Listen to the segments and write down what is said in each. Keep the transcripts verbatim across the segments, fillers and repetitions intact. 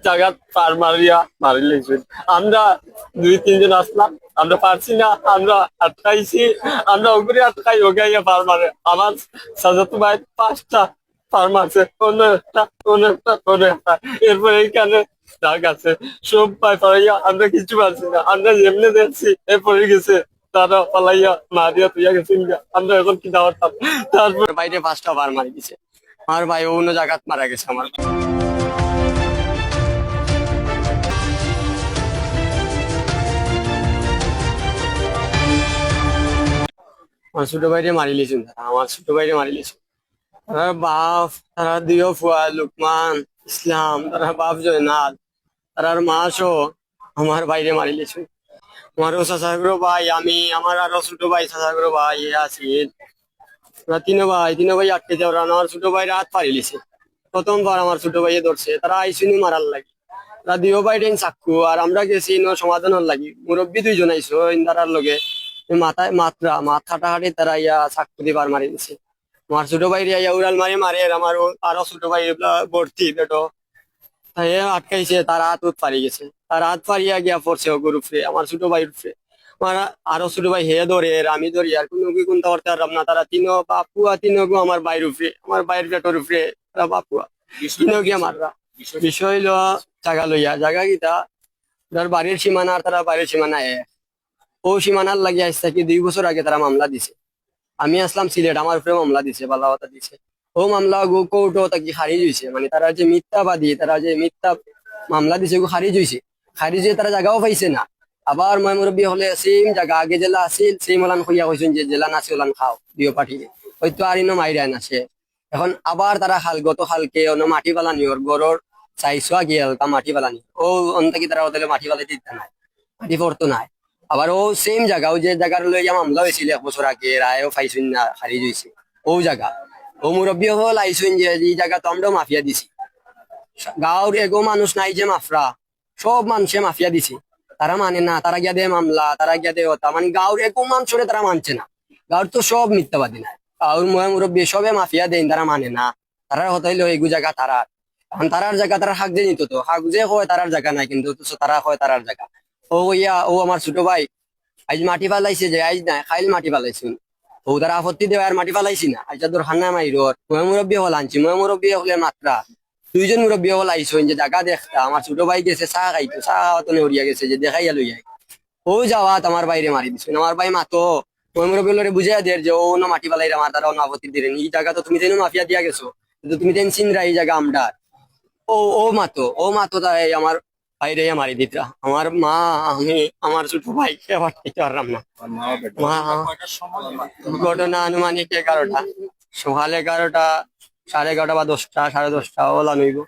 জাগাত ফার মারিয়া মারি লাইছইন। আমরা দুই তিনজন আছলাম, আমরা পারছি না, আমরা আটকাইছি, আমরা ওগুরে আটকাই, ওগাইয়া ফার মারে। আমার চাচাতো ভাই পাঁচটা ফার মারছে, অনো একটা, অনো একটা, অনো একটা। এরপরে এইখানে দাগ আছে, সব ভাই ফারাইয়া আমরা কিচ্ছু পারছি না। আমরা যেমনে দেখছি, এরপরে গেছে, তারা ফালাইয়া মারিয়া তুইয়া গেছেন গা। আমরা এখন কি দাওয়াত পাবো? তারপর বাইরে পাঁচটা ফার মারি দিছে। আমার ভাই অন্য জাগাত মারা গেছে। আমার আমার ছোট ভাইরে মারি লিছুন তারা, আমার ছোট ভাইরে মারি লিছুন। তারার বাপ, তারা দুইও ফুয়া, লুকমান, ইসলাম, তারার বাপ জয়নাল, তারার মা সহ আমার ভাইরে মারি লিছুন। আমারও চাচাগুরু ভাই, আমি, আমার আরো ছোট ভাই, চাচাগুরু ভাই, এ আছি। ওরা তিনো ভাই, তিনো ভাই আটকে যাওয়ার, আমার ছোট ভাইর আত ফারি লিছে। প্রথমবার আমার ছোট ভাইয়ে ধরছে, তারা আইসিনি মারার লাগি। তারা দুইও ভাই টেন চাক্কু, আর আমরা গেছি ইনো সমাধানর লাগি। মুরব্বী দুইজন আইসো, ইন্দারার লগে। এই মাথায় মাতরা, মাত কাটাকাটি তারা ইয়া চাক্কু দি ফার মারি দিছে। আমার ছোট ভাইরে ইয়া উড়াল মারি মারে, আর আমার ও-, আরো ছোট ভাই এবলা ভর্তি বেটো। তাই এ আটকাইছে, তার আত উত ফারি গেছে। তার আত ফারিয়া গিয়া পড়ছে ওগুর উপরে, আমার ছোট ভাইর উপরে। আমার আরো ছোট ভাই হে ধরে, আর আমি ধরি, আর কোনো কি কোনটা করতে পারলাম না। তারা তিনো বাপুয়া, তিনো গো আমার ভাইর উপরে, আমার ভাইর পেটর উপরে, তারা বাপুয়া। তিনো গিয়া মাররা। বিষয় হইলো জাগা লইয়া, জাগা কিতা, তার বাড়ির সীমানা আর তারা বাড়ির সীমানা এক। ও সীমানার লাগি আইজ থাকি দুই বছর আগে তারা মামলা দিছে। আমি আসলাম সিলেট, আমার উপরে মামলা দিছে, বালা কথা দিছে। ও মামলা গো কোর্টও থাকি খারিজ হইছে, মানে তারা যে মিথ্যাবাদী, তারা যে মিথ্যা মামলা দিছে, গো খারিজ হইছে। খারিজ হয়ে তারা জাগাও পাইছে না। আবার ময় মুরব্বী হলে সেম জাগা, আগে জেলা আছিল, সেম ওলান কইয়া কইছেন যে জেলা নাসি ওলান খাও, দিও পাঠিয়ে। হয়তো আর ইনো মাইরায় না সে। এখন আবার তারা হাল, গত কালকে অন্য মাটি ফালানি ওর গরর চাইছো আগে হালকা মাটি ফালানি। ও অন থাকি তারা ওদের মাটি ফালাইতে দিতা নাই, মাটি পড়তো নাই। আবার ও সেম জাগা, ও যে জাগার লইয়া মামলা হয়েছিল এক বছর আগে, রায়ও পাইছইন না, খারিজ হইছে। ও জাগা, ও মুরব্বী হল আইছইন যে এই জাগা তো আমরাও মাফিয়া দিছি। গাঁওর এগো মানুষ নাই যে মাফরা, সব মানুষে মাফিয়া দিছে। তারা মানে না, তারা গিয়া দে মামলা, তারা গিয়া দে ওতা, মানে গাঁওর এগো মানুষরে তারা মানছে না। গাঁওর তো সব মিথ্যাবাদী না, গাঁওর ময় মুরব্বী সবে মাফিয়া দেন, তারা মানে না। তারার কথা হইলো এগু জাগা তারার, এখন তারার জাগা তারা হাক যে নিত তো, হাক যে কয় তারার জাগা নাই, কিন্তু অথচ তারা কয় তারার জাগা। ও ইয়া, ও আমার ছোট ভাই, আইজ মাটি ফালাইছে যে আইজ নাই, খাইল মাটি ফালাইছুন। ও তারা আপত্তি দেওয়া আর মাটি ফালাইছি না, আইজ দরকার নাই মাইরর। ময় মুরব্বী হল আনছি, ময় মুরব্বী হলে মাত্রা দুইজন মুরব্বী হল আইছইন যে জাগা দেখতা, আমার ছোট ভাই গেছে চা খাইতো, চা খাওয়াতো নেউরিয়া গেছে যে দেখাইয়া লইয়া। ও যাওয়াত আমার ভাইরে মারি দিছইন, আমার ভাই মাতো, ময় মুরব্বী হলরে বুঝাইয়া দের যে ও না মাটি ফালাইরা আমার তারা অন্য আপত্তি দিলেন, এই জাগা তো তুমি তেন মাফিয়া দিয়া গেছো, কিন্তু তুমি তেন চিনরা এই জাগা আমরার। ও, ও মাতো, ও মাতো তাই আমার ভাইরে মারি দিতরা। আমার মা, আমি, আমার ছোট ভাই, কেউ আটকাইতে পারলাম না। মা, ঘটনা আনুমানিক এগারোটা, সকাল এগারোটা, সাড়ে এগারোটা বা দশটা, সাড়ে দশটা ওলা নইব।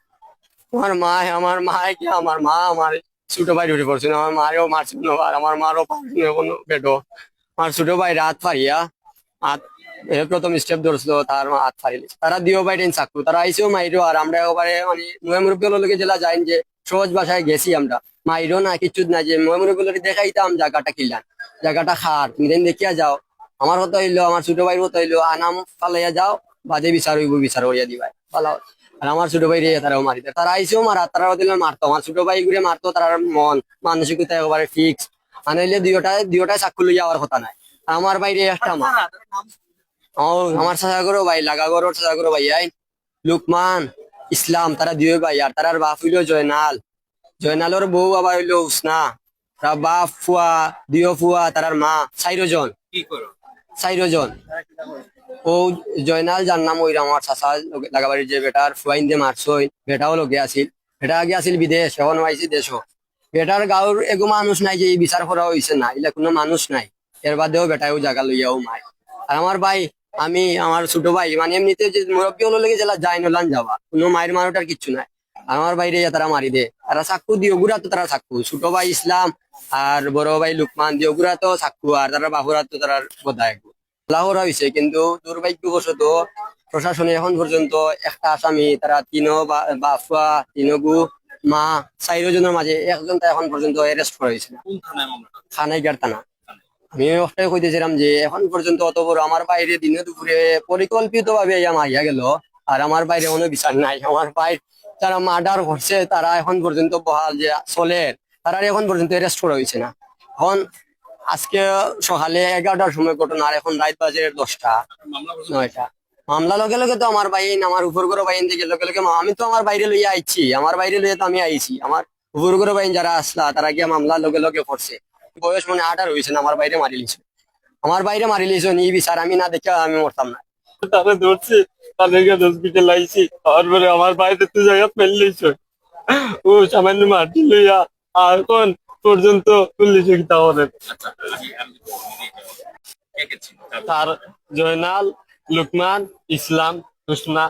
আমার মা, আমার মা কি, আমার মা, আমার ছোট ভাই উঠে পড়ছে না, আমার মারেও মারছে না, আর আমার মারও পারছে না কোনো বেটো। আমার ছোট ভাই রাত ফারিয়া, আত, এ প্রথম স্টেপ ধরছিল, তার মা আত ফারিলিছে। তারা দিও ভাই টেন চাকু, তারা আইসেও মাইরো, আর আমরা একবারে মানে মুয়ে মুরব্বী হলো লোকে জেলা যাইন যে সহজ ভাষায় গেছি আমরা, মাইরো না, কিচ্ছু না, যে মুয়ে মুরব্বী হলো দেখাইতাম জায়গাটা কিলান, জায়গাটা খার, তুমি যেন দেখিয়া যাও। আমার কথা হইলো, আমার ছোট ভাইর কথা হইলো, আনাম ফালাইয়া যাও, বাদে বিচার হইব, বিচার করিয়া দিবাই। ভালো। আর আমার ছোট ভাইরে তারাও মারি দেয়। তারা আইসেও মারা, তারা দিলে মারতো। আমার ছোট ভাই ঘুরে মারতো, তার মন মানসিকতা একবারে ফিক্স। আনাইলে দুইটা, দুইটাই চাকু লইয়া আওয়ার কথা নাই। আমার ভাইরে একটা মার। ও, আমার চাচা করো ভাই, লাগা করো চাচা করো ভাই, আই লুকমান, ইসলাম, তারা দুই ভাই, আর তারার বাপ হইলো জয়নাল। জয়নালর বউ আবার হইলো হুসনা। তারা বাপ ফুয়া, দুইও ফুয়া, তারার মা, চাইরো জন। কি করো? চাইরো জন। ও জয়নাল, যার নাম ওই আমার চাচা, লাগাবাড়ির যে বেটার ফুয়াইন দে মারছইন, বেটাও লগে আছিল। বেটা আগে আছিল বিদেশ, এখন আইছে দেশও। বেটার গাঁওর এগো মানুষ নাই যে এই বিচার করা হইছে না, ইলা কোনো মানুষ নাই। এর বাদেও বেটায়ও জায়গা লইয়াও মায়। আর আমার ভাই, আমি, আমার ছোট ভাই, মানে এমনিতে যে মুরব্বী হলো লেগে জেলা যায় নলান যাওয়া, কোনো মায়ের মানুষটার কিচ্ছু নাই। আর আমার ভাইরে ইয়া তারা মারি দে, তারা চাকু দিও গুড়া তো তারা চাকু, ছোট ভাই ইসলাম আর বড় ভাই লুকমান দিও গুড়া তো চাকু, আর তারা বাপুরা তো তারা বোধা একগু। লাহোরা হইছে, কিন্তু দুর্ভাগ্যবশত প্রশাসনে এখন পর্যন্ত একটা আসামি, তারা তিনো বা-, বাফুয়া, তিনগু মা, চাইরো জনের মাঝে একজন তা এখন পর্যন্ত অ্যারেস্ট করা হয়েছে না। কোন থানায় মামলাটা? খানাইঘাট থানা। আমি ওটাই কইতেছিলাম যে এখন পর্যন্ত অত বড় আমার ভাইরে দিনে দুপুরে পরিকল্পিতভাবে ইয়া মারিয়া গেল, আর আমার ভাইরে কোনো বিচার নাই। আমার ভাই যারা মার্ডার করছে, তারা এখন পর্যন্ত বহাল যে চলের, তারা এখন পর্যন্ত অ্যারেস্ট করা হয়েছে না। এখন আজকে সকালে এগারোটার সময় ঘটনা, আর এখন রাত বাজে দশটা, নয়টা। মামলা লগে লগে তো আমার ভাইন, আমার উপর ঘরর ভাইন থেকে লগে লগে মা-, আমি তো আমার বাইরে লইয়া আইছি, আমার বাইরে লইয়া তো আমি আইছি। আমার উপর ঘরর ভাইন যারা আসলা, তারা গিয়া মামলা লগে লগে করছে। বয়স মানে আঠারো হয়েছে না, আমার বাইরে মারি লিছে। আমার বাইরে মারি লিছে, ই বিচার আমি না দেখে আমি মরতাম না। তারা ধরছে, তাদেরকে হসপিটাল আইছি। তারপরে আমার বাইরে তো জায়গা ফেল লিছে। ও সামান্য মাটি লইয়া আর এখন পর্যন্ত পুলিশে কিতা করে। তার জয়নাল, লুকমান, ইসলাম, হোসনা।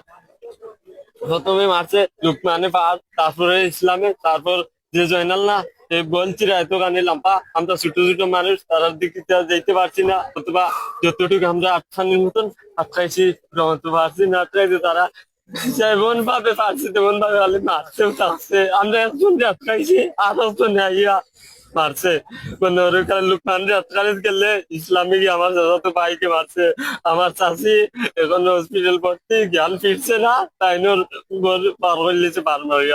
প্রথমে মারছে লুকমানে পার, তারপরে ইসলামে, তারপর যে জয়নাল না, এই বলছি রায় তো কানে লাম্পা, আমরা ছোট ছোট মানুষ, তারার দিকে তো আর যাইতে পারছি না, অথবা যতটুকু আমরা আটকানোর মতন আটকাইছি, জমাতে পারছি না, আটকাইছে তারা। যেমন ভাবে পারছে তেমন ভাবে খালি মারছে, মারছে। আমরা একজন আটকাইছি, আর একজন আইয়া মারছে। মানে ওর কারণে লুকমান রে আটকালে গেলে ইসলামে গিয়ে আমার দাদা তো ভাইকে মারছে, আমার চাচি এখন হসপিটাল ভর্তি, জ্ঞান ফিরছে না, তাই নোর ঘর বার করে লিছে, বার মারিয়া।